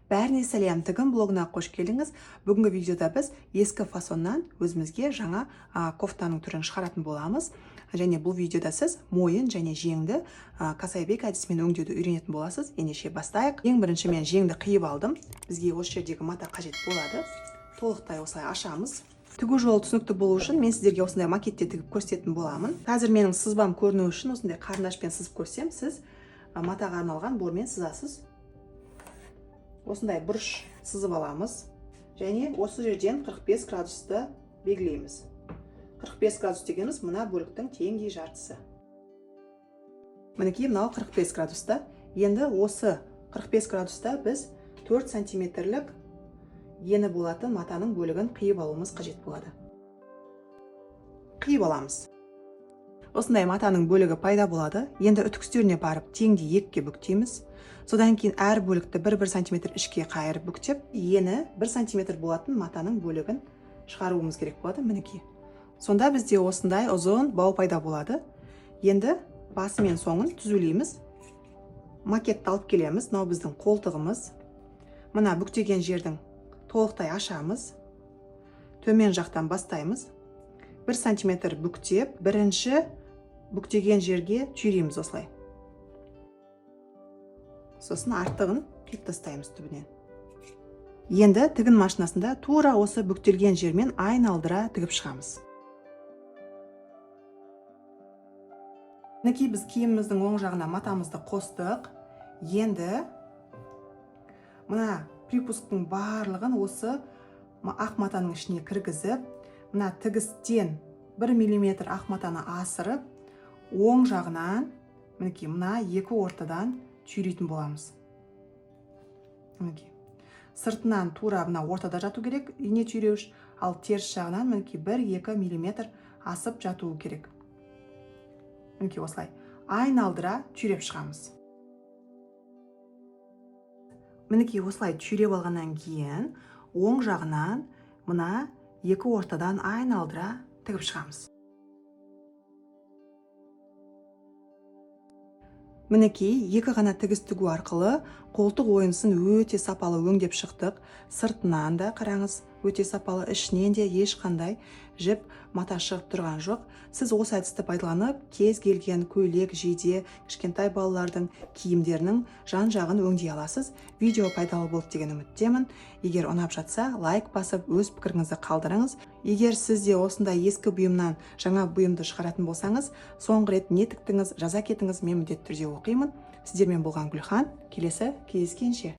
Бәріне сәлем, тігін блогына қош келдіңіз. Бүгінгі видеода біз ескі фасоннан өзімізге жаңа кофтаның түрін шығаратын боламыз. Және бұл видеода сіз мойын және жеңді косая әдісімен өңдеуді үйренетін боласыз. Ендеше бастайық. Ең бірінші мен жеңді қиып алдым. Бізге осы жердегі мата қажет болады. Толықтай осылай ашамыз. Тігу жолы түсінікті болу үшін мен сіздерге осындай макетте тігіп көрсететін боламын. Қазір менің сызбам көріну үшін осындай қарындашпен сызып көрсем, сіз матаға арналған бормен сызасыз. Осындай бұрыш сызып аламыз және осы жерден 45 градусты белгілейміз. 45 градус дегеніміз мына бөліктің теңдей жартысы. Мінекей, мынау 45 градуста. Енді осы 45 градуста біз 4 сантиметрлік ені болатын матаның бөлігін қиып алуымыз қажет болады. Қиып аламыз. Осындай матаның бөлігі пайда болады. Енді үтік барып теңдей екіге бүктейміз. Содан кейін әр бөлікті 1-1 сантиметр ішке қайырып бүктеп, ені 1 сантиметр болатын матаның бөлігін шығаруымыз керек болады, мінекей. Сонда бізде осындай ұзын бау пайда болады. Енді басы мен соңын түзулейміз. Макетті алып келеміз. Мынау біздің қолтығымыз. Мына бүктеген жердің толықтай ашамыз. Төмен жақтан бастаймыз. 1 сантиметр бүктеп, бірінші бүктеген жерге түйреміз осылай. Сосын артығын қиып тастаймыз түбінен. Енді тігін машинасында тура осы бүктелген жермен айналдыра тігіп шығамыз. Мінекей, біз киіміміздің оң жағына матамызды қостық. Енді мына припусктың барлығын осы ақ матаның ішіне кіргізіп, мына тігістен 1 миллиметр ақ матаны асырып, оң жағынан мінекей мына екі ортадан түйрейтін боламыз. Мінекей, сыртынан тура мына ортада жату керек ине түйреуіш, ал теріс жағынан мінекей 1-2 миллиметр асып жатуы керек. Мінекей, осылай айналдыра түйреп шығамыз. Мінекей, осылай түйреп алғаннан кейін оң жағынан мына екі ортадан айналдыра тігіп шығамыз. Мінекей, екі ғана тігіс тігу арқылы қолтық ойынысын өте сапалы өңдеп шықтық. Сыртынан да қараңыз, өте сапалы, ішінен де ешқандай жіп мата шығып тұрған жоқ. Сіз осы әдісті пайдаланып, кез келген көйлек, жейде, кішкентай балалардың киімдерінің жан-жағын өңдей аласыз. Видео пайдалы болды деген үміттемін. Егер ұнап жатса, лайк басып, өз пікіріңізді қалдырыңыз. Егер сіз де осындай ескі бұйымнан жаңа бұйымды шығаратын болсаңыз, соңғы рет не тіктіңіз, жаза кетіңіз, мен міндетті түрде оқимын. Сіздермен болған Гүлхан. Келесі кездескенше.